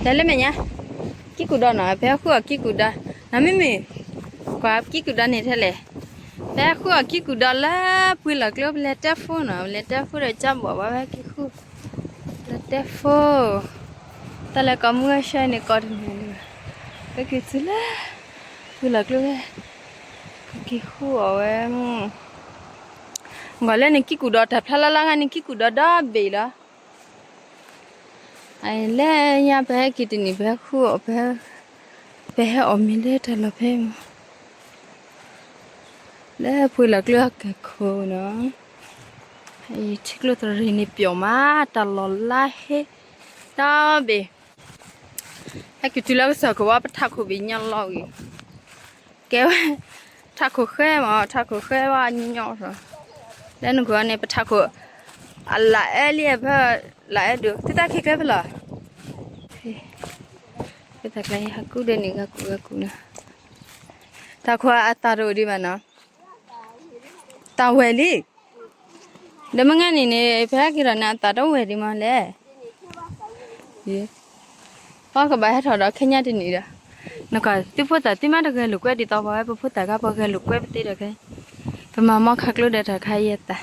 တဲလၢမဲာ်ညါ, ကံၢ်ကူၣ်ဒီနီၤ, ဖဲဃုအီၣ်ကံၢ်ကူၣ်ဒီ, နီၢ်မ့ၢ်မ့ၢ်, ကွၢ်ကံၢ်ကူၣ်ဒီန့ၣ်ထဲလဲၣ်, ဖဲဃုအီၣ်ကံၢ်ကူၣ်ဒီလၢပှ့ၤလီၤကျိ ပလဲၤတဲဖိနီၤ, ပလဲၤတဲဖိဒီးကၠီဘီၣ်ဘၣ်ဝဲက့ၤဃု, လဲၤတဲဖိ, တၢ်လၢကိးမုၢ်ဂီၤဆၢန့ၣ်ကိးတနံၤလၢၤဘၣ်, ပက့ၤတုၤလၢ ပှ့ၤလီၤကျိဝဲ, ကက့ၤဃုအီၣ်ဝဲ, ကွၢ်လၢန့ၣ်ကံၢ်ကူၣ်ဒီတၢ်ဖျါလၢ်လၢ်ဂၤန့ၣ် ကံၢ်ကူၣ်ဒီဒီဘ့ၣ်လီၤ. လၢညါပဟဲက့ၤတနံၤ ပဟဲဃုအီၣ်, ပဟဲအီၣ်မ့ၤလၢတၢ်လီၢ်ဖဲမး, လၢပှ့ၤလီၤကျိအကဲခိၣ်နီၤ, ထံကျိသရံၣ်န့ၣ်ပျီမး, တၢ်လီၢ်လါဟ့ဒီဘ့ၣ်, ဟဲက့ၤတုၤလၢကစၢၢ်ခိၣ်ဝဲ ပထးခိၣ်ဘ့ၣ်ညါလီၤဂ့ၤ ကဲဝဲ, ထးခိၣ်ဃဲမး, ထးခိၣ်ဃဲဝဲညီညီ, လၢနကွၢ်န့ၣ် ပထးခိၣ်, အလၢအဲလံဖဲ, လၢအဲဒိၣ် သုသးခံကျဲဖဲလီၤ, ဖဲတၢ်ကျဲဟဲကူၣ်ဒဲးန့ၣ် ဂၤကူၣ်ဂၤကူၣ်နီၤ, ထးခိၣ်အသၣ်တအိၣ်ဒံးဘၣ်နီၤ, သၣ်ဝဲလံ ဒီးမ့ၢ်ဂ့ၤန့ၣ်န့ၣ် ဖဲဟဲက့ၤဒီးန့ၣ် အသၣ်တဝဲၢ်ဒံးမးလဲၣ်, ပကဘၣ်ဟဲထီၣ်ဒီးခဲညါတနံၤဒီး, နကွၢ်သုဖိသၣ်သုမ့ၢ်တဂဲၤလိာ်ကွဲဒ်သိးပဝဲ ပဖိသၣ်ခါ ပဂဲၤလိာ်ကွဲပသ့ဒီးခဲ, ပမၤမီခါကျိဒီးတၢ်ခါအံၤအသၣ်,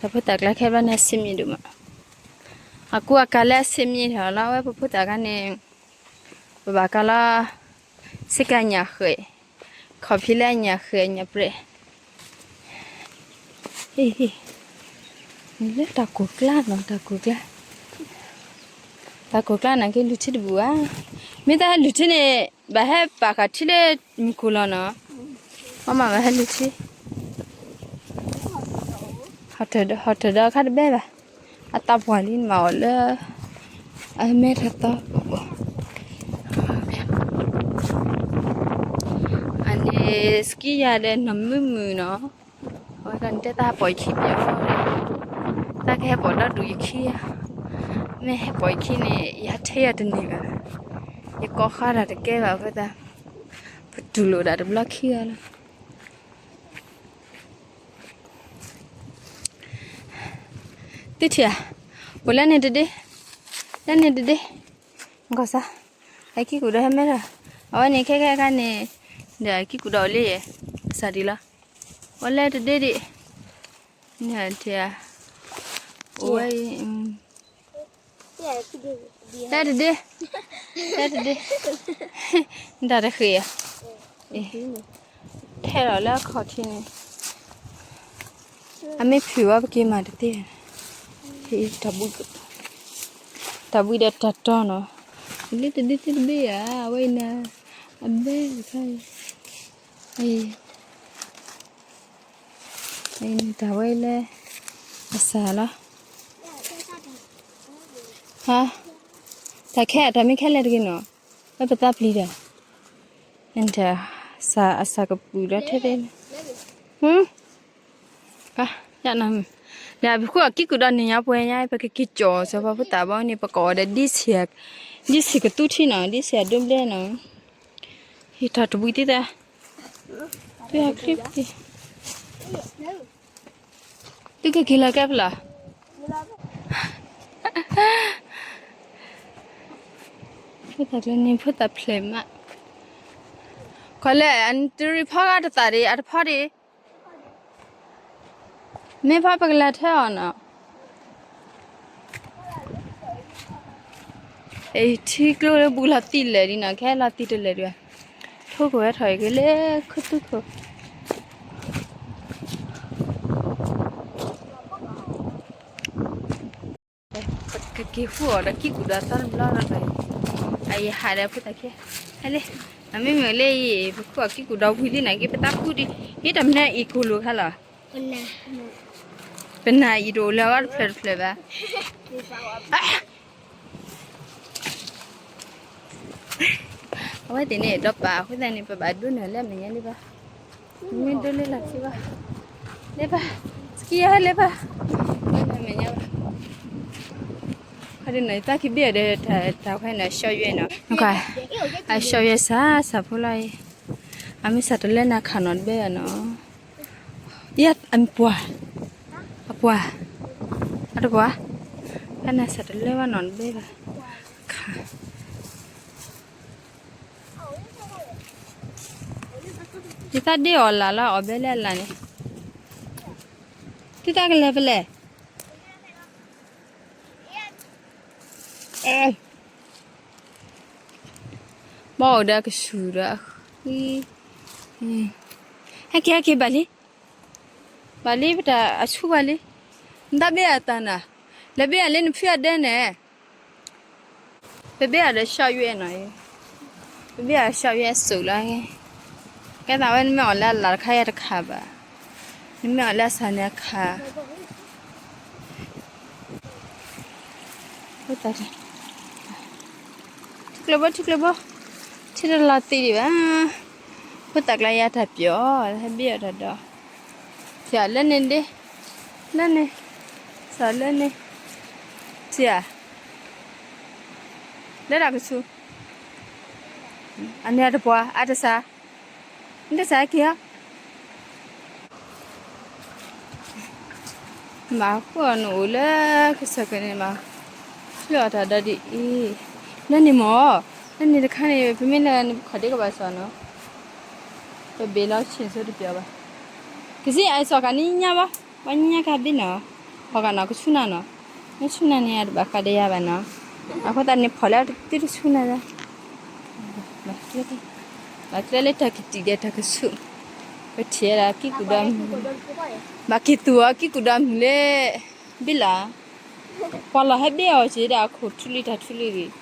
တၢ်ဖိသၣ်ကျါခဲဘျီန့ၣ် အစ့မံၤဒိၣ်မး, အကူအကၤလၢအစ့မံၤထီၣ်လီၤ အဝဲပဖိသၣ်ခါန့ၣ် ပဘၣ်ကၤလီၤ, စ့ကၤညၣ်ဃဲၣ်, ခီၣ်ဖံးလၢအညၣ်ဃဲၣ်ညၣ်ပြဲး, လၢတၢ်ကိၢ်ကျါနီၤ တၢ်ကိၢ်ကျါ, တၢ်ကိၢ်ကျါန့ၣ်က့ၤလုၢ်ထံတဘူၣ်ဧါ, မ့ၢ်တၢ်ဟဲလုၢ်ထံန့ၣ် ဘၣ်ဟဲပာ်ဃာ်ထံလၢမုၢ်ကိၢ်လီၤနီၤ, အမ့ၢ်ဘၣ်ဟဲလုၢ်ထံ ဟီၣ်ထၢၣ်ဒီးခါတဘဲဘၣ်, အသးပှၢ်လံနမၤအီၤလၢ, အမဲထီၣ်သီ, အန့ၣ် စကံယၤဒီးနီၢ်မုာ်မုာ်နီၤ, အဝဲကန့ၣ်တဲတၢ်ဟဲပိာ်ယခံပျီ, တၢ်ကဟဲပိာ်ဒီဒူၣ်ယခံဧါ, မ့ၢ်ဟဲပိာ်ယခံန့ၣ် ယဟဲထဲယၤတန့ၢ်ဘၣ်, ယကိးဃါတၢ်တကဲဘၣ်အဃိသတး, ပတူၢ်လိာ်ဒၣ်တဘျီခံဂၤလီၤ. သုထံၣ်ဧါ, ပှၤလၢန့ၣ်တဒ့, လၢန့ၣ်တဒ့, ကီၢ်စါ, အကံၢ်ကူၣ်ဒီးဟဲမဲထီၣ်, အဝဲန့ၣ်ခဲခဲခါန့ၣ်, ဒီးအကံၢ်ကူၣ်ဒီးအိၣ်လံယဲ, စးဒံးလီၤ, ပှၤလၢတဒ့ဒံး, ထံၣ်ဧါ, အိၣ်ဝဲအံၤ တၢ်တဒ့, တၢ်တဒ့, တၢ်တဃ့ၢ်ဧါ, ထဲလီၤလၢအခီၣ်ထံးန့ၣ်, အမ့ၢ်ဖုးဝဲပက့ၤမၤတသ့, တၢ်ဘှံးဒီးတၢ်တီနီၤ, လၢတဒ့သ့တဘ့ၣ်ဧါ, အဝဲအံၤန့ၣ်, အဘဲတခါအံၤ, အံၤန့ၣ်တၢ်ဝဲလၢ, အစၢ်လီၤ, ဟါ, တၢ်ခဲအတၢ်မ့ၢ်ခဲလၢာ်တဂ့ၤနီၤ, ဝဲပသးပျံၤဒီး, အစၢ်ကပူၤဒီးထဲန့ၣ်, လၢပဃုအီၣ်ကံၢ်ကူၣ်ဒီးန့ၣ်ညါပှဲၤညါ ပကက့ၤကၠီၣ်စီၤပၤဖိသၣ်ဘီန့ၣ် ပကအီၣ်ဒီး ဒ်ဆံးကသူထံနီၤ ဒ်ဆံးအဒိဘျဲနီၤ, ဟ့ၣ်ထီၣ်တဘှံးသ့ၣ်သၣ်, သုဟဲချံပက့ၤ, သုကက့ၤလီၤကဲဖဲလဲၣ်, ဖိသၣ်ကျဲန့ၣ် ဖိသၣ်ဖျဲးမး, ခီလၢအတရံးဖီဂၤတသးဒံး အတဖီဒံး မ့ၢ်ဖီပကလဲၤထၢအီၤနီၤ, ထံကျိလၢဘူးလီၤသံလဲၣ်ဒံးနီၤ ကဟဲလီၤသံတလဲၣ်ဒံးဘၣ်, ထိၣ်ကဝဲထီၣ်အံၤက့ၤလၢခူသူၣ်ခိၣ် ပကက့ၤဃုအီၤဒီးကံၢ်ကူၣ်ဒီးသီတဘျီဒီး, အယဟးဒီးဖိသၣ်ခဲ, ဟဲလံ, အမ့မ့ၢ်လၢအံၤ ပဃုအီၤကံၢ်ကူၣ်ဒီးဝံၤလံန့ၣ်က့ၤ ပသးဃုဒံး ဟ့ၣ်တၢ်မနုၤအံၤကိၢ်လိာ်ခါလီၤ, ပနၢ်အံၤတအိၣ်လၢၤဝဲတဖျၢၣ်တဖျၢၣ်ဘၣ် အဝဲသ့ၣ်န့ၣ် ဒီးပာ်အဃိသတးန့ၣ် ပဘၣ်ဒိနၢ်လၢအမဲာ်ညါလၢၤဘၣ်, မ့ၢ်ဒိလၢလီၢ်ခံဘၣ်, လၢၤဘၣ်, စကံယၤလၢၤဘၣ်, လၢအမဲာ်ညါဘၣ်, ခီဒ်န့ၣ် သးခံဘ့ၣ်အီၤဒီး တၢ်ခွဲးန့ၣ် အရှော့ရွဲနီၤ, အရှော့ရွဲစၢ် စၢ်ဖိလီၤအံၤ, အမ့ၢ်စၢ်တလၢနၤခးနီၤတဘဲဘၣ်နီၤ ယဲ အပှၤ, အပှၤ, အတပှၤ, ဖဲနၤစၢ်တလၢဘၣ်နီၤတဘဲဘၣ်, ခး, ယသးဒ့ၣ်အီၤလၢ်လီၤ အီၣ်ဘဲလၢအလၢ်န့ၣ်, သုသးကလဲၤဖဲလဲၣ်, ဘၣ်အိၣ်ဒီးကဆူၣ်ဒီး, ဟဲက့ၤ ဟဲက့ၤ ဘၣ်လံ, ဘၣ်လံ ပတၢ်အဆူၣ်ဘၣ်လံ, နတၢ်ဘ့ၣ်အတၢ်နၤ, လဲၤဘ့ၣ်အလၢနဖုအဒဲန့ၣ် ပဘ့ၣ်အီၤဒီး ရှောက်ရွက်နီၤ, ပဘ့ၣ်အီၤ ရှောက်ရွက် စိာ်လီၤ, ကဲသးဝဲ နမ့ၢ်အီၣ်လၢအလၢ်တခါ ယၤတခါဘၣ်, နမ့ၢ်အီၣ်လၢအစှၤန့ၣ်အခါ, ထံကျိဘိ ထံကျိဘိ, ထံတလီၤသံဒံးဘၣ်, ဖိသၣ်ကျါယၤတၢ်ပျီၣ် ဟဲဘ့ၣ်အီၤတၢ်ဒီး, ထံၣ်လၢန့ၣ်ဒ့, လၢန့ၣ်, စးလၢန့ၣ်, ထံၣ်ဧါ လၢတၢ်ကဆူၣ်, အန့ၣ်အတပှၤ အတစး, နတစးက့ၤဧါ, မၤဃုာ်အီၤနအိၣ်လၢကစၢၢ်ကန့ၣ်မး, ဖျၢၣ်အီၤတၢ်ဒီးဒ်အံၤ, လၢန့ၣ်မး, လၢန့ၣ်တခါန့ၣ် ပမ့ၢ်လၢန့ၣ် ပခီၣ်ဒ့ကဘၣ်စီၤနီၤ, ပဘ့ၣ်လီၤဆ့ၣ်စိတပျီဘၣ်, ကစံၣ်အစီၤကၤန့ၣ်ညါဘၣ်, ပှၤညါကဘ့ၣ်နီၤ, ဖီၣ်ကနီၤကဆူၣ်နၤနီၤ, မ့ၢ်ဆူၣ်နၤန့ၣ် အတဘၣ်ဃးဒီးယၤဘၣ်နီၤ, အဃိသတးန့ၣ် ဖီၣ်လၢသုတဆူၣ်နၤလၢ ဘၣ်ကျဲလၢတၢ်ကတံာ်ဒီးတၢ်ကဆူၣ်, ပထံၣ်ဝဲဒၣ်ကံၢ်ကူၣ်ဒီမုၢ်, ဘၣ်က့ၤသူၣ်အီၤကံၢ်ကူၣ်ဒီမုၢ်လၢ, ဘ့ၣ်လၢ်, ပှၤလီၤဟဲဘ့ၣ်အီၤက့ၤဒၣ်အခိၣ်ထူလံတၢ်ထူလံဂ့ၤ, လီၤ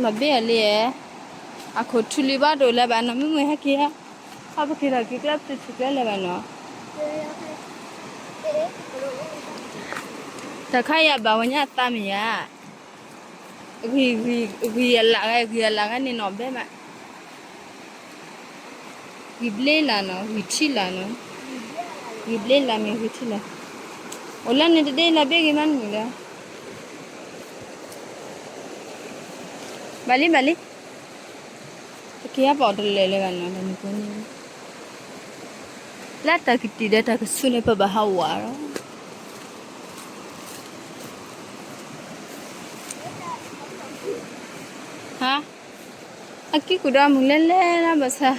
ဘ့ၣ်အီၤလံ, အခိၣ်ထူလံဘၣ်ဒိၣ်လၢၤဘၣ်နီၤ မုၢ်မုၢ်ဟဲက့ၤဧါ, အပက့ၤထီၣ်က့ၤကျဲပတထူၣ်ကျဲလၢၤဘၣ်နီၤ, တၢ်ခါယၤဘၣ်ဝဲညါအသးမ့ၢ်ယၤ ဂံၢ်အလၢ်ဂၤ ဂံၢ်အလၢ်ဂၤန့ၣ်နီၣ်ဘဲမး, ဂံၢ်ဘျ့လၢ်နီၤ ဂံၢ်ထံလၢ်နီၤ, ဂံၢ်ဘျ့လၢ်မ့ၢ်ဂံၢ်ထံလၢ်, အိၣ်လၢန့ၣ်တဒ့လၢ်ဘ့ၣ်ဂ့ၤမးနုၤလၢ, ဘၣ်လံဘၣ်လံ, ပက့ၤဟဲပအီၣ်တလၢာ်လၢၤဘၣ်နီၤ တနံၤပှဲၤန့ၣ် လၢတၢ်ကတံာ်ဒီးတၢ်ကဆူၣ်န့ၣ် ပဘၣ်ဟးဝးလီၤ, ဟါ, အကံၢ်ကူၣ်ဒီမုၢ်လဲၤလဲၤလီၤဘၣ်ဆၣ်,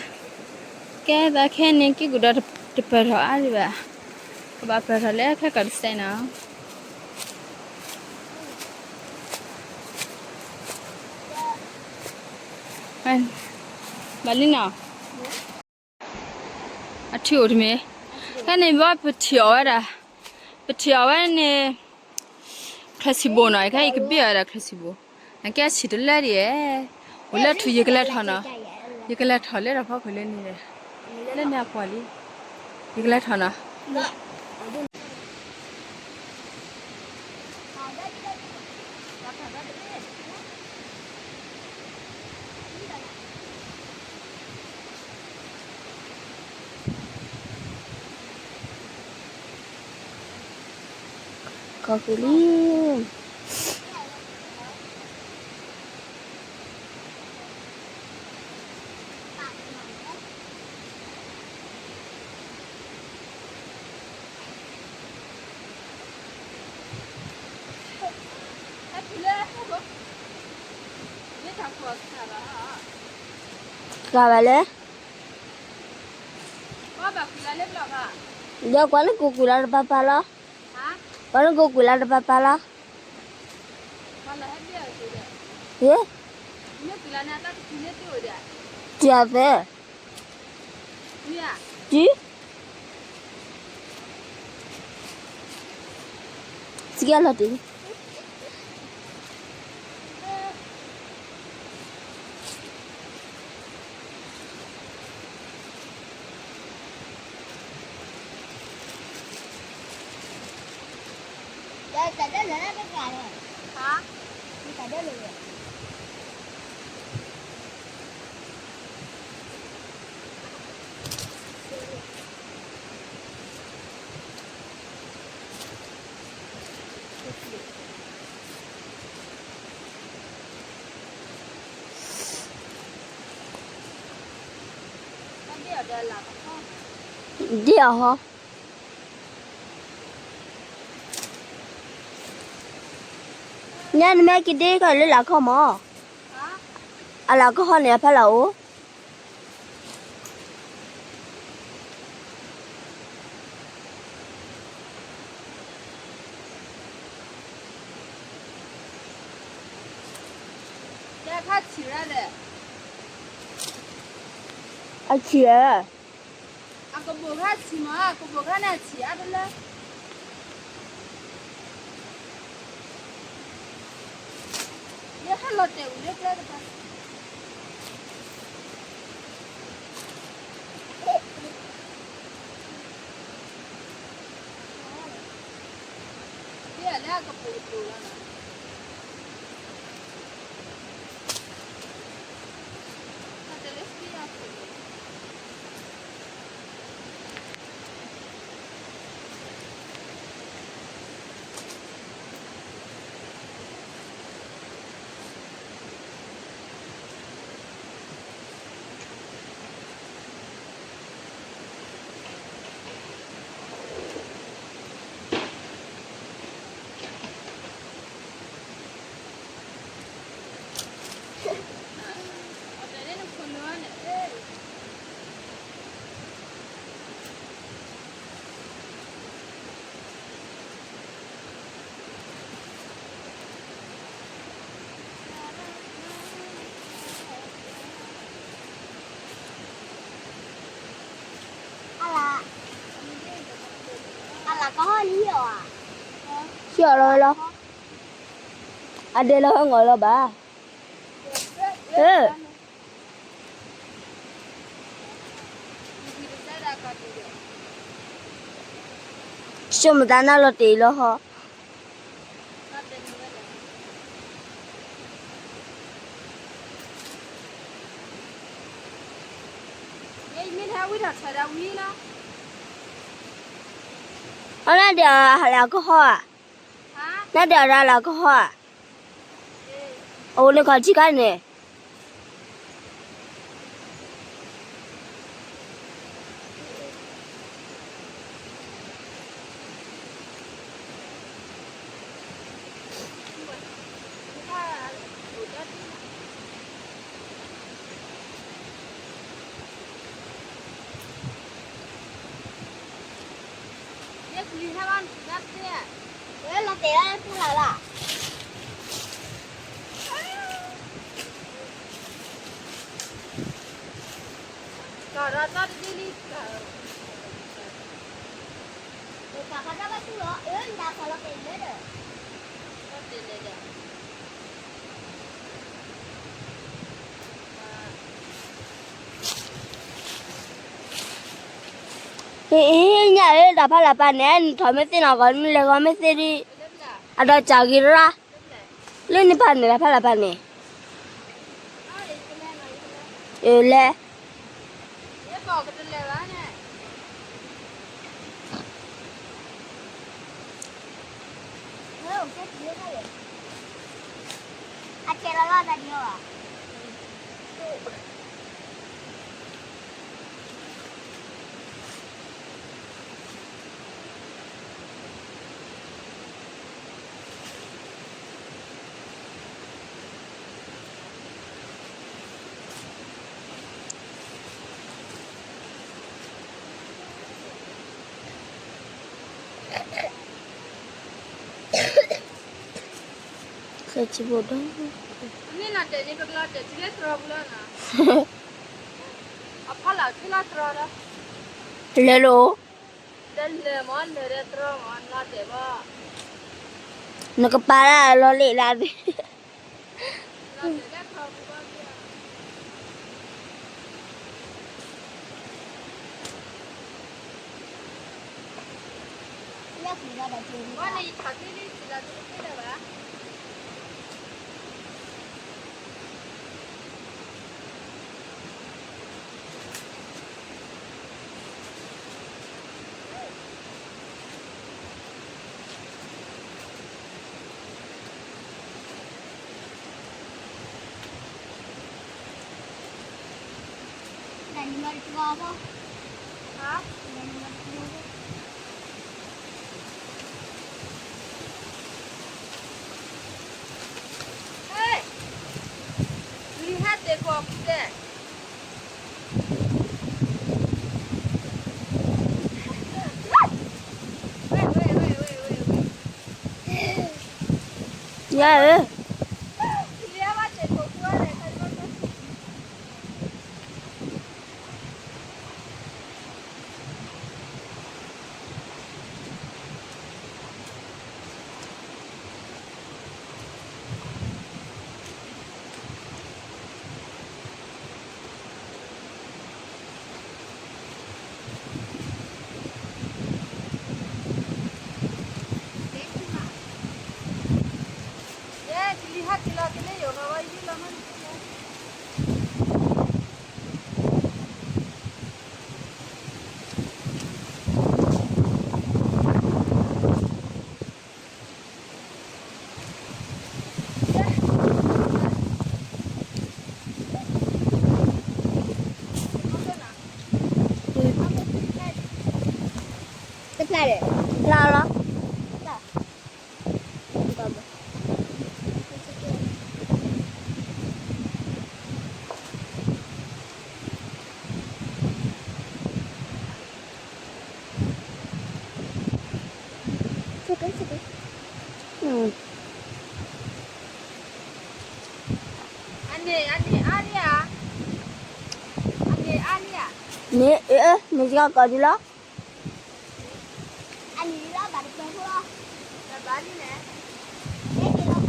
ကဲသးခဲန့ၣ် ကံၢ်ကူၣ်ဒီတပၢၢ်ထီၣ်အါဒံးဘၣ်, ကဘၣ်ပၢၢ်ထီၣ်လၢခဲကီၢ်တစဲးနီၤ ဘၣ်လံနီၤ, အထံၣ်အိၣ်တမ့ၢ်, ခဲန့ၣ်ဘၣ်ပထံၣ်အီၤဝဲဒၣ်, ပထံၣ်အီၤဝဲန့ၣ်, ချၢၣ်စံၣ်ဘိနီၤ ခဲအံၤကဘ့ၣ်အီၤဝဲဒၣ်ချၢၣ်စံၣ်ဘိ, အကဲဆံၣ်တလၢဒ်အံၤ, အိၣ်လၢထူၣ်ယကလဲၤထီၣ်နီၤ, ယကလဲၤထီၣ်လၢတၢ်ဖီခိၣ်လၢန့ၣ်, လၢန့ၣ်အပှၤလံ, ယကလဲၤထီၣ်နီၤ ခီၣ်က့ၤလံ, ဃာ်ဘၣ်လဲၣ်, ဒီးကွၢ်လၢကိးကွံာ်လီၤတပၤပၤလီၤ, ကွၢ်လၢကိးကွံာ်လီၤတပၤပၤလီၤ, ယ, တၢ်သၢ, တၢ်, စကဲလီၤတံၢ် ဒ်အီၤဟီ, ညါနမ့ၢ်က့ၤဒ့ကီၢ်လၢလာ်ခီမး, အလၤကဟီၣ်န့ၣ် အဖီလာ်အိၣ် အဆံးဧါ. အကဘိးခါဆံးမး, အကဘိးခါန့ၣ်ဆံးအါတလၢ ယဟဲလီၤတဲာ်ဝံၤလၢကျဲတခါ ဒ်လၢအကပိာ်ကပိာ်လီၤနီၤ. ဟံးအီၤလီၤလီၤ, အဒဲလၢဟဲငီၤလီၤဘၣ်. ဆိမိၣ်သးနၢ်လီၤတ့ၢ်လီၤဟီ. အနဒဲးအလၤကဟီၣ်ဧါ, နဒဲးအလၤကဟီၣ်ဧါ, အအိၣ်လၢခီၣ်ထံးခါန့ၣ် ဟ့ၣ်ညၣ်လၢတၢ်ဖးလၢ်ပာ်န့ၣ် နထီၣ်မ့ၢ်သ့နီၢ်ဂီၢ် နလဲၤဂီၤမ့ၢ်သ့ဒ် အဒီးစၢ်ဂ့ၤရၣ် လၢနဖးန့ၣ် တၢ်ဖးလၢ်ပာ်န့ၣ် လဲၣ် ဃဲဆံဘိဒီး လဲၤလိာ် နကပာ်လၢလီၤလံလၢ လံဟးတဲာ်ကီး ယၤဧၢ တဖျါဒီး ဖျါလီၤ. န့ၣ် မ့ၢ်စ့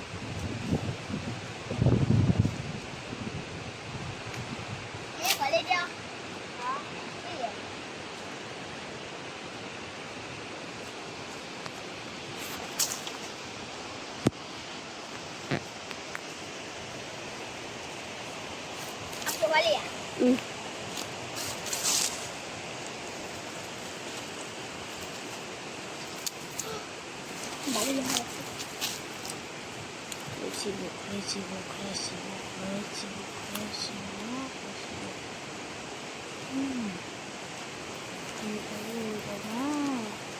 ၢ်ကီးဒ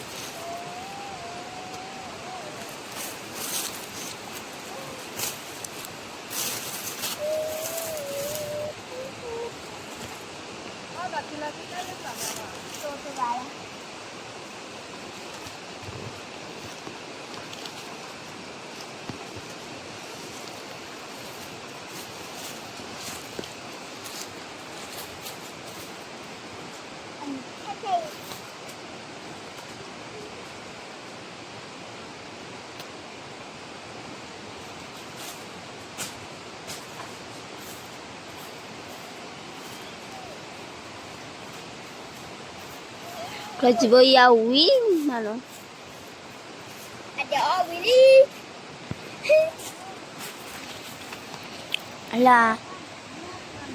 ်လီၤ. ချၢစံးဘိယၤဝံၤမးနီၤ, အလ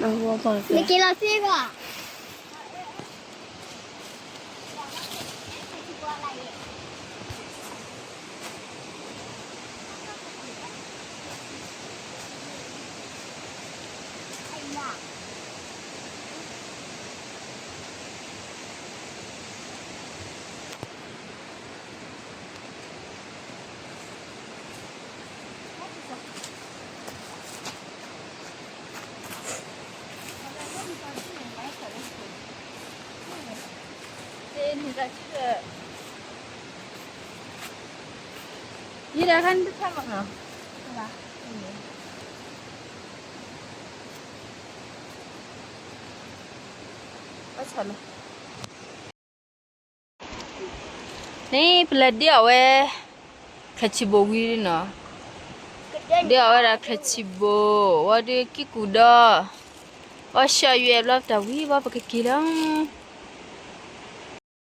ၢ, နက့ၤလီၤသ့ဘၣ်. န့ၣ် ပလဲၤဒ့အီၣ်ဝဲ ချၢဆံးဘိဝံၤနီၤ, ဒ့အီၣ်ဝဲဒၣ်ချၢဆံးဘိ, ဝံၤဒီးကံၢ်ကူၣ်ဒီး, ဝံၤဆှၢယွဲၢ်ဘျီပတၢ်ဝံၤ ဝံၤပကက့ၤလီၤ.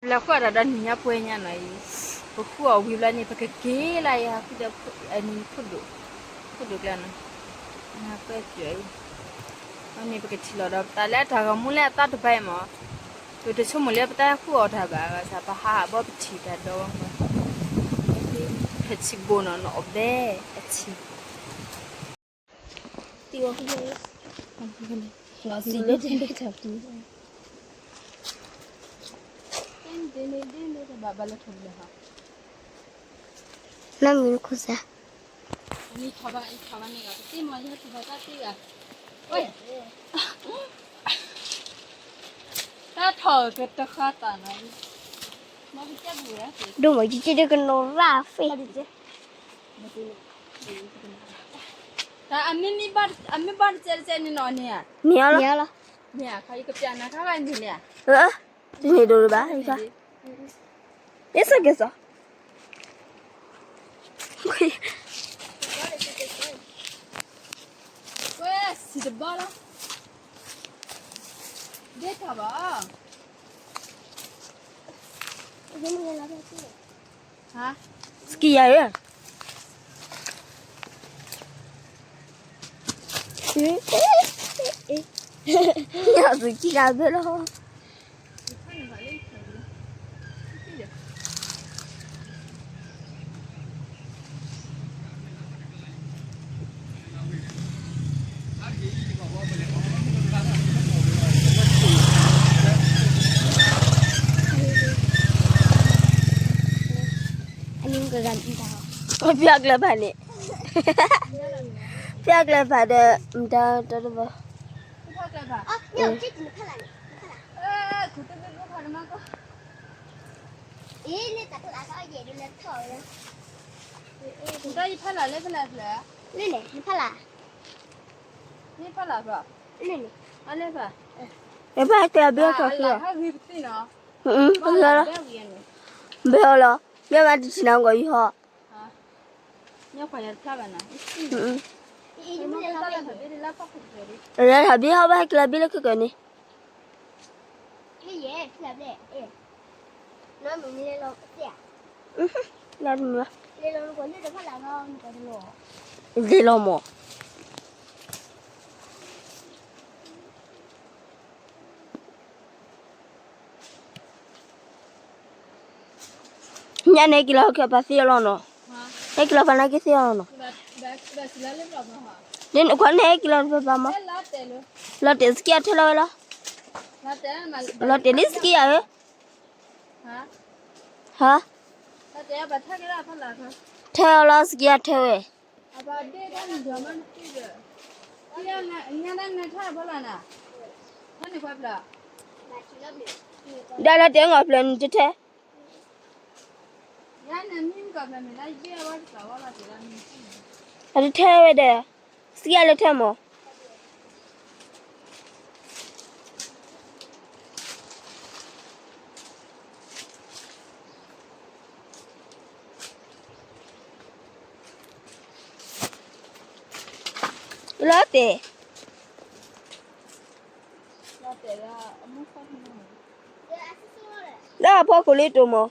လဲၤဃုအီၣ်တၢ်ဒီးနံၤညါပှဲၤညါနီၤအံၤ, ပဃုအီၣ်ဝံၤဘျီန့ၣ် ပကက့ၤလၢယဟးဃုဒီးအနံၤခိၣ်ဒိၣ်, ခိၣ်ဒိၣ်ကျါနီၤ, ညါပှဲၤပၠီၤအံၤ, အန့ၣ်ပကထံၣ်လီၤဒီးပသးလၢတၢ်ဂီၤမူလၢအသီတဘျီအံၤမး, ပတဆိကမိၣ်လၢပတၢ်ဃုအီၣ်တၢ်ဘၣ်, ဘၣ်ဆၣ်ပဟးဘီပထံၣ်တၢ်ဒီးဝဲမး, ဖဲထံဘိနီၤ နီၣ်အီၣ်ဘဲအထံ နမ့ၢ်ခိၣ်စါ, တၢ်ထီၣ်ကတဃါတၢ်နီၤ, ဒိၣ်မး ယက့ၤဒုကနိးရၣ်ဖဲ တၢ်အမ့ၢ်ဘၣ်တစဲးတစဲးန့ၣ်နီၤန့ၣ်ဧါ, န့ၢ်အီၤလီၤ, န့ၢ်အီၤလီၤ, န့ၢ်အီၤလီၤ, တန့ၢ်ဒိၣ်လၢၤဘၣ်, ယစ့ၢ်ကီးစ့ၢ်ကီး, ဒ့ၣ်ထီၣ်ဘၣ် စကံယၤဧၢ, ညၣ်စကံယၤဘၣ်လီၤ, ပျၢ်ကျဲဘၣ်န့ၣ်, ပျၢ်ကျဲဘၣ်ဒီး မတၤတဘၣ်, အဘၣ်ကျဲဘၣ်ခီၣ်ဃံလီၤ, ဘၣ်လီၤ, မ့ၢ်မၤတထံၣ်နၤကီးယဟီၣ်, လဲၤထီၣ်ဘ့ဟီၣ်ဘၣ်ကျဲဘ့လၢခဲကၢၢ်န့ၣ်, လၢမ့ၢ်, လီၤမး, ညါန့ၣ်က့ၤလီၤခဲပာ်သ့အီၤလီၤနီၤ, ဟဲက့ၤလီၤဖးနာ်က့ၤသ့အီၤလီၤနီၤ, ဒ်န့ၣ်ခွါန့ၣ်ဟဲက့ၤလီၤတပၤပၤမး, လီၤတဲာ်စကံအီၤထဲလီၤဝဲလီၤ, လီၤတဲာ်လံစကံယၤဧၢ, ဟါ, ထဲအီၤလီၤစကံအီၤထဲဝဲ, ဒီးလီၤတဲာ်အီၤဖျၢၣ်န့ၣ်တထဲ အတထဲဝဲဒီး, စကံအီၤလၢထဲမး, လီၤတဲာ်, လၢအဖီခိၣ်လၢတိၢ်မး,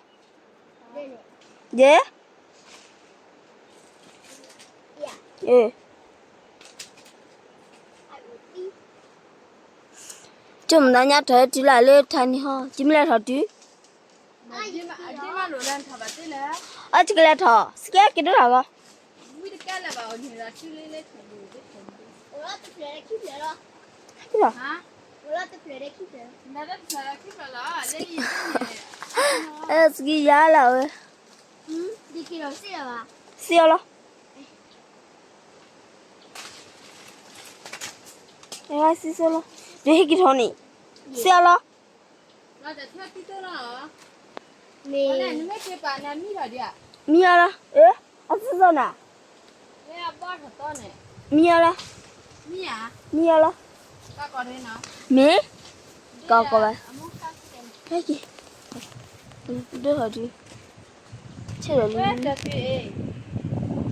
ယဲ, ကၠိမနၤညါထီၣ်တုၤလၢလၢထါန့ၣ်ဟီ ကမ့ၢ်လဲၤထီၣ်တုၤ, အကလဲၤထီၣ် စကဲက့ၤဒိၣ်ထီၣ်ဂီၢ်, စကံယၤလၢဝဲ, စံၣ်စိလီၤ, ဒ်ဟဲက့ၤထီၣ်န့ၣ်, စံၣ်အီၤလီၤ, မံအီၤလီၤ, အစံၣ်စိနၤ, မံအီၤလီၤ, မံအီၤလီၤ, မ့ၢ်, ကီကီဘၣ်, ဟဲက့ၤ, ဒိၣ်ထီၣ်တုၤ ဆဲးဒီးလံ, တသ့ဧါ,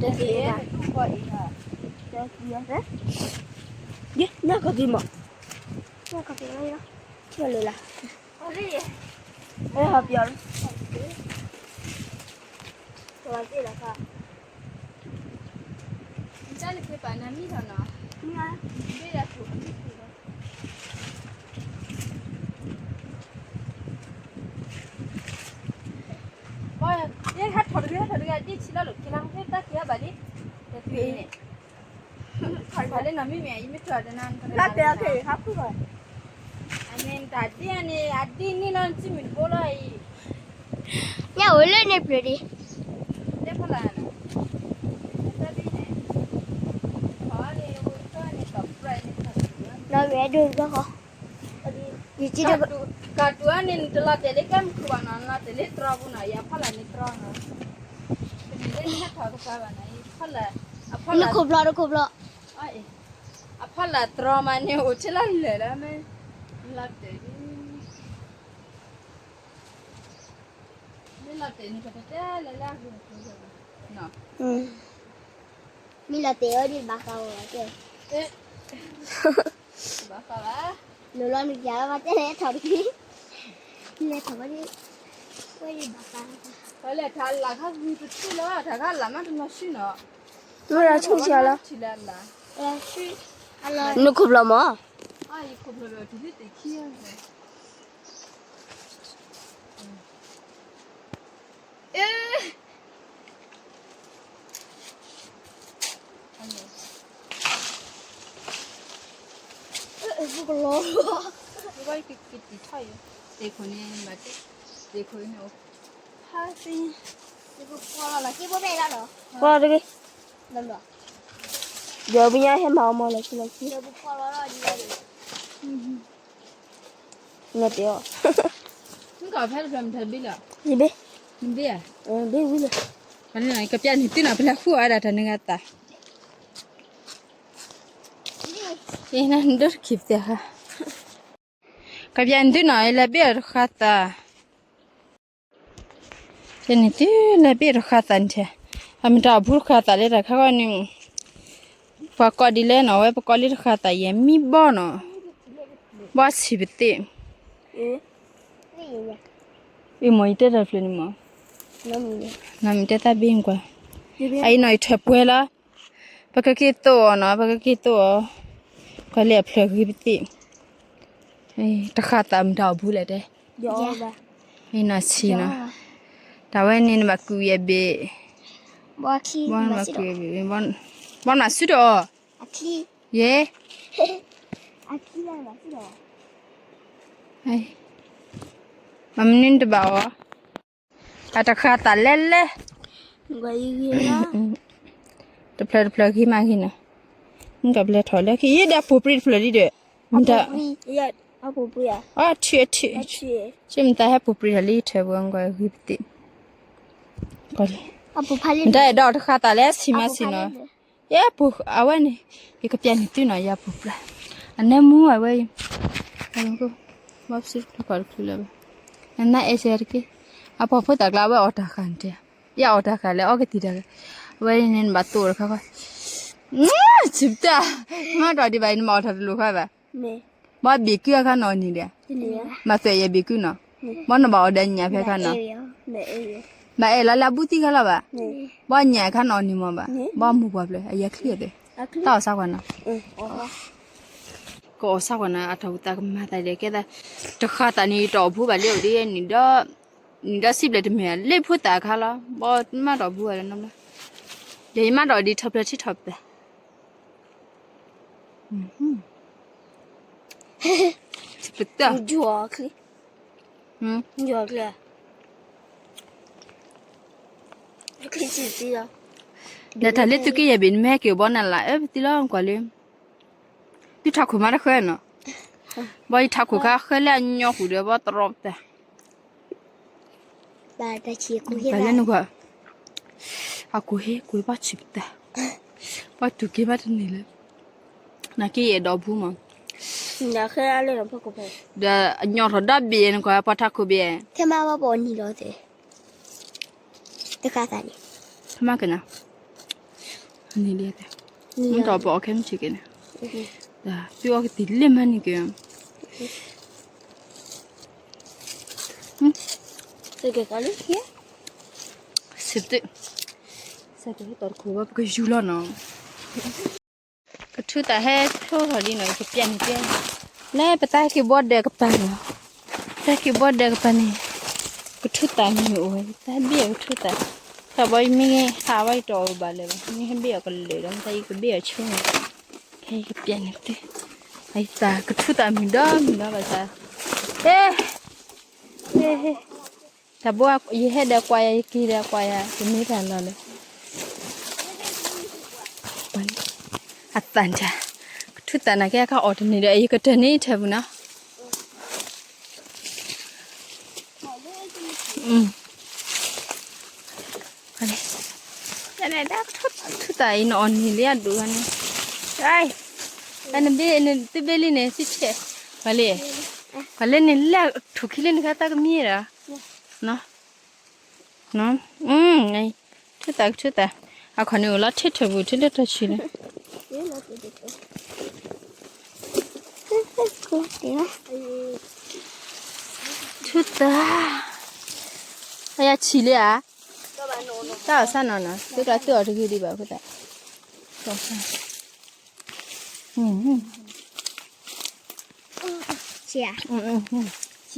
တသ့ဧါ, ညၣ်ကီၢ်သံမး, ညၣ်ကီၢ်သံလီၤ, ဆဲးလၢလၢ်, ဟဲဟးပျီလီၤ, တၢ်လၢက့ပာ်နၤမံထီၣ်နီၤ, မ့ၢ်ဒၣ်ထူၣ်အမံၤထူၣ်လီၤ. ယဟဲထီၣ်တဂ့ၤ ဟဲထီၣ်တဂ့ၤ ဒ်ဆံးလီၤလိာ် က့ၤလီၤ ဟဲတၢ်က့ၤဟဲဘၣ်လံ, တသွံၣ်အံၤန့ၣ်, ခးလၢနီၢ်မ့မ့ၢ် ယမ့ၢ်ထီၣ်တနၤ နတဂၤလၢ်တဲအီၤခဲအံၤ ဟးဖုၣ်ဘၣ်, အမ့ၢ်တၢ်ဒ်အံၤန့ၣ် အဒ်န့ၣ်လီၤ နစုမုၢ်တဘိလီၤအံၤ, ညၣ်အိၣ်လၢန့ၣ်ပျၢၤဒံး, တဲဖီလာ်န့ၣ်, တၢ်ဘံၣ်န့ၣ်, လီၤဝဲဒိၣ်တဘျီဃီ ယကံ ကတူၢ်အါန့ၣ် နတလီၤတဲာ်လၢကဲမုၢ်ခုၣ်ဘၣ်နီၤ နလီၤတဲာ်လၢတြီပူၤနီၤ ယဖီလာ်န့ၣ်တြီနီၤ, တမ့ၢ်လၢနဟဲထီၣ်တပၤဘၣ်နီၤ ယဖီလာ်, အဖီလာ်, နခိၣ်ဖျီၣ်တခိၣ်ဖျီၣ်, အဖီလာ်တြီမးန့ၣ် အိၣ်ထဲလီၤလၢာ်လီၤမ့ၢ်, လီၤတဲာ်, မ့ၢ်လီၤတဲာ်န့ၣ် ပတတဲလၢလၢအဂ့ၤအကျိၤဘၣ်, မ့ၢ်လီၤတဲာ်အီၤဒ်ဘၣ်ဃးဝဲကဲ, ဘၣ်ဃးဘၣ်, နလီၤနကယၤလီၤ ဘၣ်တဲလဲၤထီၣ်တက့ၢ်, လဲၤထီၣ်ဝဲဒ်, ဝဲဒ်ဘၣ်ဃး, ပလဲၤထးလၢ်ခါဂုၤတထံၣ်လီၤ ထးခါလၢ်မးတနီၤဆှံနီၤ, မ့ၢ်လီၤဆူၣ်ဆံးလီၤ, နခိၣ်ဖျီၣ်မး, ယခိၣ်ဖျီၣ်ဒီးတုၤလၢတခံ, ကလီ, တံၤထီၣ်ယ, တံၤခိၣ်န့ၣ်, တံၤခိၣ်န့ၣ်, ပှၤတဂ့ၤ, ဒီးပညါဟဲမၤအီၤမၤလီၤခံလီၤခံ, နတဲအီၤ, နကဖဲတဖျၢၣ်မတၤဘ့ၣ်လီၤ, ယဘ့ၣ်, နဘ့ၣ်ဧါ, ဘ့ၣ်ဝံၤလီၤ, ကပျၢ်န့ၢ်သုနီၤ ပလဲၤဃုအီၤဝဲဒၣ်တၢ်နဂၤသး နဒိၣ်တခံပသဲၣ်ဃါ, ကပျၢ်န့ၢ်သုနီၤ ယလဲၤဘ့ၣ်အီၤတဃါသး, ကဲန့ၣ်သုလဲၤဘ့ၣ်အီၤတဃါသးန့ၣ်ထဲ, အမ့ၢ်တၢ်အိၣ်ဖှိၣ်တဃါသးလၢတၢ်ခါဂီၢ်န့ၣ်, ပှၤကိးဒ်လဲၣ်နီၤ ဝဲပကိးလၢတဃါသးယဲၢ်မံဘီနီၤ, ဘီဆံးပသ့ၣ် အ့ၣ်မ့ၢ်ယတဲတၢ်တဖျၢၣ်န့ၣ်မ့ၢ်, နီၢ်မံၤတဲသးဘ့ၣ်ကွၢ်, အအံၤနီၤ ယထၢၣ်ပှဲၤလီၤ, ပကက့ၤသိးအီၤနီၤ ပကက့ၤသိးအီၤ, ကွၢ်လၢအဖျၢၣ်ဂ့ၤပသ့ၣ်, တဃၣ်သးမတၤအီၤဘူးလဲၣ်တဲ, အံၤနီၤဆံးနီၤ, တၢ်ဝဲန့ၣ်နဘၣ်ကုၢ်ယဲၢ်ဘ့ၣ်, ဘီနဘၣ်ကုၢ်ယဲၢ်ဘ့ၣ်, ဘီနဘၣ်စုဒီးအီၤ, ယဲၢ် မနုၤတဘၣ်အီၤ, အတဃၣ်သးလဲၣ်လဲၣ်, တဖျၢၣ်တဖျၢၣ်ဂ့ၤမးဂ့ၤနီၤ, မ့ၢ်တဘျဲထီၣ်လၢခံ ယဲဒၣ်ပူၤပြံတဖျၢၣ်လံဒီး, မတၤ, အီထံအထံ, ဆ့မတၤဟဲပူၤပြံထီၣ်လံထၢၣ်ပူၤကွၢ်ဂ့ၤပသ့ၣ်, မတၤအဲၣ်ဒိးတဃၣ်သးလဲၣ်ဆံးမးဆံးနီၤ, ယဲပူၤအဝဲန့ၣ်, ယကပျၢ်န့ၢ်သုနီၤ ယၤပူၤပြံ, အနၢမူအဝဲအံၤ, ဘီပစုတဖျၢၣ်ကီၢ်တဖျၢၣ်လၢၤဘၣ်, နနၢ်အဲၣ်စဲတက့ၢ်, အပှၤဖိသၣ်ကျါအဝဲအီၣ်တၢ်ဃၣ်န့ၣ်တဲ, ယအီၣ်တၢ်ဃၣ်လဲၣ် အီကတံၢ်တၢ်ဃၣ်, အဝဲန့ၣ်နဘၣ်သိၣ်တခါဃီ, ဆံးပတၢ်, မၤတီၢ်ဒံးဘၣ်အံၤ နဘၣ်အီၣ်တၢ်တလိၤဃီဘၣ်, ဘၣ်ဘ့ၣ်ကုအခါနီၤနံၤဒီး, မၤသွဲၣ်ယဲၢ်ဘ့ၣ်ကုနီၤ, ဘၣ်နဘၣ်အီၣ်ဒီးညၣ်ဖဲခါနီၤ, ဘၣ်အဲၣ်လီၤလၢအဘူးသံခါလီၤဘၣ်, ဘၣ်ညၣ်အခါနီၤနံၤမ့ၢ်ဘၣ်, ဘၣ်မုၢ်ပှၢ်ဖျၢၣ် အယဲၢ်ချံအသိး, တၢ်အီၣ်ဆါကွၢ်နီၤ ကအီၣ်ဆၣ်ကွၢ်နၤ အတၢ်ဝံသးကမၤသးဒ်ကဲသး, တဃၣ်သးန့ၣ် ယတအီၣ်ဘူးဘၣ်လံအိၣ်ဒ်, နံၤဒီးစံးဘျဲၣ်တမ့ၢ်လၢဖိသၣ်အခါလီၤ, ဘီမၤတအီၣ်ဘူးဘၣ်လၢနီတဘျီ, ဒီးယမၤတအီၣ်ဒ်ထီၣ်ဖျၢၣ်ထံထီၣ်ပသး, ပတၢ်, ဒီးတၢ်လၢသုးက့ယဲၢ်ဘ့ၣ် နမ့ၢ်ဟဲက့ၤဘီနၤလၢ အၢပသံလီၤကွၢ်လၢ, ယထးခိၣ်မၤတဃၢနီၤ, ဘီယထးခိၣ်ခါဃၢလၢအညီဃုာ်ဒီးဘီတရီပသး ဘၣ်လၢနကွၢ်, အကိၢ်ဟ့ၣ်ကွၢ်ဘၣ်ဆံးပသး, ဘၣ်တူၢ်က့ၤဘၣ်တန့ၢ်လၢ, နက့ယဲၢ်ဒီးဘူးမး, ဒီးအညီထီၣ်ဒီဘ့ၣ်နကွၢ် ပှၤထးခိၣ်ဘ့ၣ်, ခဲမးဘၣ်ပအီၣ်နံၤလီၤသ့, တဃၣ်သးန့ၣ်, မ့ၢ်တအီၣ်ပအီၣ်ခဲမုၢ်ဆ့ၣ်က့ၤန့ၣ်, သုအီၣ်ကသံၣ်လၢမၤန့ၢ်က့ၤ အ စဲကဲကီလံ, စဲကဲတီတခိၣ်ဝဲ ပကယူၤလီၤနီၤ. ကထူသးဟဲဖျိထီၣ်လံနီၤ, ယကပျဲန့ၣ်တဲ, လၢပတၢ်ဟဲက့ၤဘီဒၢးကပၤနီၤ, တၢ်ဟဲက့ၤဘီဒၢးကပၤန့ၣ်, ကထူသးမုာ်အိၣ်ဝဲ, တၢ်ဘ့ၣ်အကထူသး, တၢ်ဘီယမ့ၢ်ဟးဝဲယတအီၣ်ဘၣ်လၢၤဘၣ်, မ့ၢ်ဟဲဘ့ၣ်အီၣ်ကလၢာ်ဒီး မ့ၢ်တၢ်ယကဘ့ၣ်အီၣ်ဆိန့ၣ်, ဟဲယကပျဲန့ၣ်တဲ, အသးကထူသးမုာ်ဒီးမုာ်နီၤဘၣ်သး, ဟဲ တၢ်ဘိ ယဟဲဒီးကွၢ်ယၤ ယက့ၤဒီးကွၢ်ယၤ တမ့ၢ်တၢ်လီၤလၢၤ. အသးတၢ် ကထူသးနာ်က့ အခါအီၣ်တန့ၢ်ဒီး ယကတၢၢ်န့ၢ်ထဲပူၤနီၤ. ထူသးအံၤ နအီၣ်န့ၢ်လံအဒိၣ်ဂၤန့ၣ်, နဘ့ၣ် နသုဘ့ၣ်လံန့ၣ် သုဆဲး, ပှၤလၢ, ပှၤလၢန့ၣ် လၢထူၣ်ခံလၢနခါတၢ်ကမံဒီး, ထူသးကထူသး, အခီၣ်န့ၣ်အိၣ်လီၤထံထၢၣ်ပူၤ ထံလၢတၢ်ဆံးလၢ ထူသး, အယဆံးလံဧါ, တၢ်အီၣ်ဆၣ်နီၤနီၤ သုကျါသုအီၣ်တဂ့ၤဒံးဘၣ်အဃိ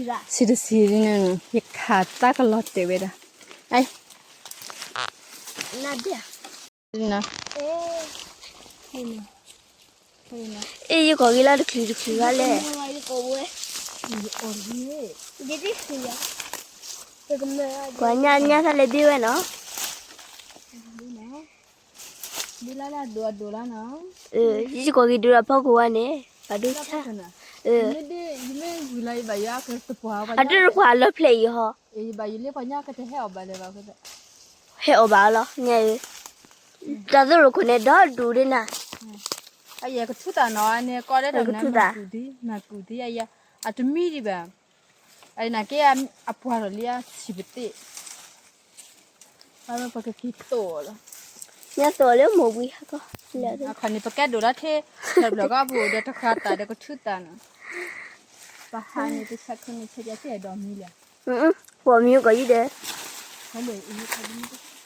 သတး, ဆံးတဆံး, ယခးတၢ်ကလီၤတဲာ်ဝဲဒၣ်, အ့ၣ်ယကီၢ်ဂ့ၤလီၤတချုးတချုးဘၣ်လဲၣ်, ပှၤညါညါသးလဲၤဘ့ၣ်ဝဲနီၤ, ယကီၢ်ဂ့ၤဒိၣ်ဒီးဖီခိၣ်ဝဲန့ၣ်, ပှၤဒိၣ်ဆၣ်, အဒိၣ်တပှၢ်လီၤဖျဲးအံၤဟီ, ဟဲအီၣ်ဘၣ်လီၤ, တၢ်သိၣ်လိာ်ခိၣ်န့ၣ် ဒီဒူၣ်ဒ်နၤ, ကထူသးနီၤန့ၣ် ကီဒဲးတၢ်မၤကူၣ်ဒံး, မၤကူၣ်ဒံးယၤ, အတမံဒံးဘၣ်, အနာ်က့ အပှၢ်ထီၣ်လံအဆံးပသ့ၣ် ပကက့ၤသိၣ်လီၤ, ညါသိၣ်လၢမိၢ်ဝံၤဟါကီ, အခီၣ်န့ၣ် ပကဲဒိၣ်လၢထံ တဘျီကီၢ်ပူၤဒီးတဃာ်သးဒီးကထူသးနီၤ, ပဟးန့ၣ် တဆါခီန့ၣ် ဆဲးပျးစဲးဒီးမံလၢ ပှၤမံကီးယုၢ်ဒီး, ယ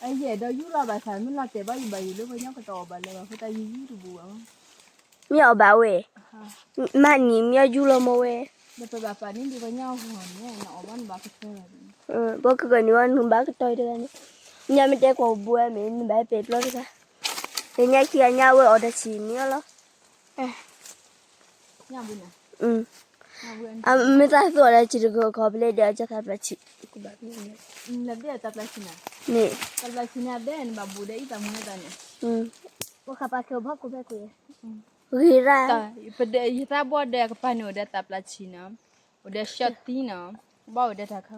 အဲၣ်ဒိးယူၢ်လီၤဘၣ်ဆၣ် မ့ၢ်လီၤတဲာ်ဘၣ်ယဘၣ်ယိၣ်လၢပှၤညီကတီၢ်အီၣ်ဘၣ်လၢၤဘၣ် အဃိသတးယယူၢ်တဘူးဘၣ်မး, မ့ၢ်အီၣ်ဘၣ်ဝဲ, မၤနံၤမ့ၢ်အီၣ်ယူၢ်လီၤမ့ၢ်ဝဲ, ဒီးပဘၣ်ပာ်န့ၢ်ဒံးပှၤညီအဂီၢ်န့ၣ် နအီၣ်ဘၣ်နဘၣ်ကတီၢ်လီၤ, ပှၤကကနံၤဝဲနဘၣ်ကတီၢ်တဂၤန့ၣ်, ညါမ့ၢ်တဲကွၢ်ဘိဝဲမ့ၢ် နဘၣ်ပဲာ်ပျီတဂၤ, တညါခံဂၤညါဝဲအီၣ်တၢ်ဆံးန့ၣ်လီၤ. မ့ၢ်သးသူအီၤဒီး စံးတကီၢ်ခီပလဲဒဲးအကသးပျၢ်ဆံး, မ့ၢ်, ဂ့ၤရၣ်, ယသးဘီဒဲးကပၤန့ၣ် အိၣ်ဒီးသးပျၢ်ဆံးနီၤ, အိၣ်ဒီးရှီၣ်သံနီၤ, ဘၣ်အိၣ်ဒီးတၢ်ခါ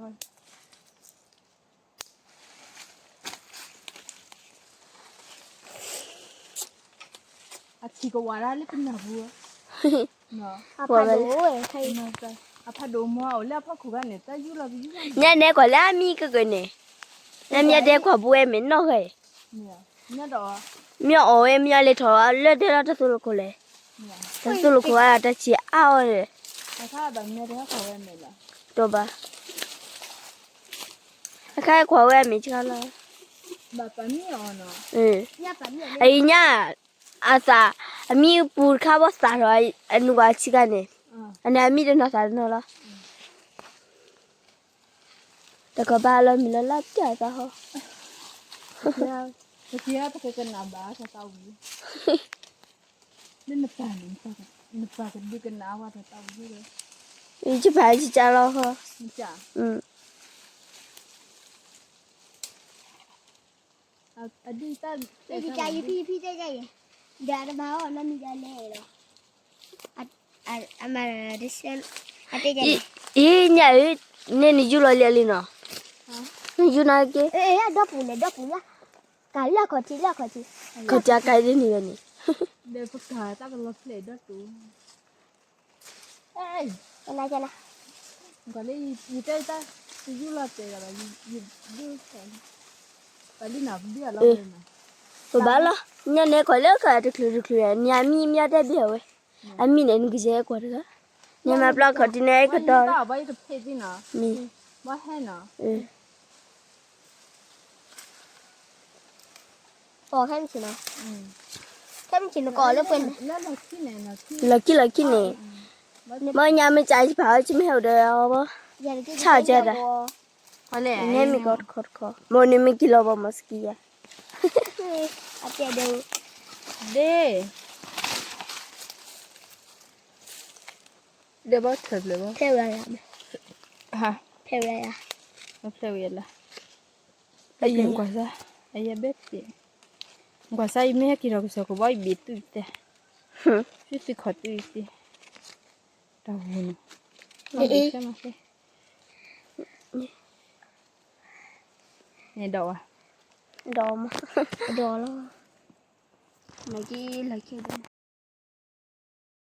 အထံကဝၤဒၣ်လၢပနၢ်ပူၤ, အဖးဒိၣ်, အဖးဒိၣ်မ့ၢ်အိၣ်လၢအဖီခိၣ်ဂၤန့ၣ် တၢ်ယူၢ်လီၤပယူၢ်လီၤန့ၣ်, ညါန့ၣ်ကွၢ်လၢအမံကကၢၢ်န့ၣ်, နမ့ၢ်တဲကွၢ်ဘိဝဲမ့ၢ်နီၢ်ဂၤအံၤ, မ့ၢ်အီၣ်ဝဲမ့ၢ်အီၣ်လဲၤထီၣ်လၢဒဲလီၤတၢ်သိၣ်လိာ်ခိၣ်လဲၣ်, တၢ်သိၣ်လိာ်ခိၣ်ဂၤတၢ်ဆံးအါအီၤန့ၣ်, တဘၣ် အခါကွၢ်ဝဲအမ့ၢ်ဆှါလီၤ, အံၤညါ, အသး, အမံပူၤတခါဘီသးထီၣ်, အနုာ်ကွၢ်ဆံးခါန့ၣ်, အန့ၣ်အမံတနီၤသးတနီၤလီၤ, တကဘၣ်လီၤမံၤလီၤလၢပျၢ်သးဟီ, ပကကနၣ်ဘၣ်တၢ်သးဝံၣ် လၢနပၢ်န့ၣ်, နပၢ်ကဒုးကနၣ်ဝဲတၢ်သးဝံၣ်လီၤ, ယပၢ်ယကၢ်လီၤဟီ, အဒုးတၢ်, ယဖံယဖံတဲယဲ, ဒီးတဘၣ်အီၣ်နီတမံၤဒ်လဲၣ်လီၤ, အမၤတဆဲ, အတဲယဲ, အံၤညါဧၢ, န့ၣ်နယူၢ်လီၤလံလံနီၤ, နယူၢ်နီၤက့, ဒီပူၤန့ၣ် ဒီပူၤလၢ, ကလၢခီၣ်ထံးလၢခီၣ်ထံး, ခီၣ်ထံးအကါဒ်န့ၣ်ဝဲန့ၣ်, ဒီးပကတၢ်ကလီၤဖျဲးဒီတူၢ် ကနၣ်ကနၣ်, လၢယတဲတၢ်, ယယူၢ်လီၤတဲာ်ဒီးဘၣ်, ယဒုး, ပလံနီၤ ပဒုးအလီၤ, ပဘၣ်လီၤ, ညါန့ၣ်ကွၢ်လၢခီၣ်တချုးတချုး, နမံမ့ၢ်တဲဘၣ်အဝဲ, အမံန့ၣ်နကယဲၢ်ကွၢ်တဂၤ, နမၤပျီခီၣ်ထံးန့ၣ်ကတီၢ်, မ့ၢ် ဘၣ်ဟဲနီၤ, အီ ခဲမုၢ်ဆ့ၣ်နီၤ, ခဲမုၢ်ဆ့ၣ်နကီးလၢပှဲၤန့ၣ်, လီၤခံလီၤခံန့ၣ်, မ့ၢ်ညါမ့ၢ်ကၠးယဖးအီၤ ကမ့ၢ်ဟဲအိၣ်ဒီးအီၤဘၣ်, ဆၣ်ကဲဒီး, နဲမ့ၢ်ကီးတခီတခီ, မ့ၢ်န့ၣ်မ့ၢ်ကံလီၤဘၣ်မ့ၢ်စကံယၤ, အတဲဒိ, ဒ့, ဒ့ဘၣ်ထၢဖျၢၣ်ဘၣ်, ဖဲဝဲယၤ, ဖဲဝဲယၤ, ဖဲဝဲယၤလၢ အယကွၢ်စါ, အယဘဲပ့ၤ, ကွၢ်စါ ယမ့ၢ်ဟဲက့ၤထီၣ်ကစၢၢ်ခိၣ်ဘီ ယဘ့ၣ်တူၢ်ယသဲ, သုသုခီၣ်တူၢ်ယသဲ, တၢ်ဝူၤနီၤ, အ့, န့ၣ်ဒီးဝဲ, ဒီးမး, ဒီးလီၤ, နကလီၤခံ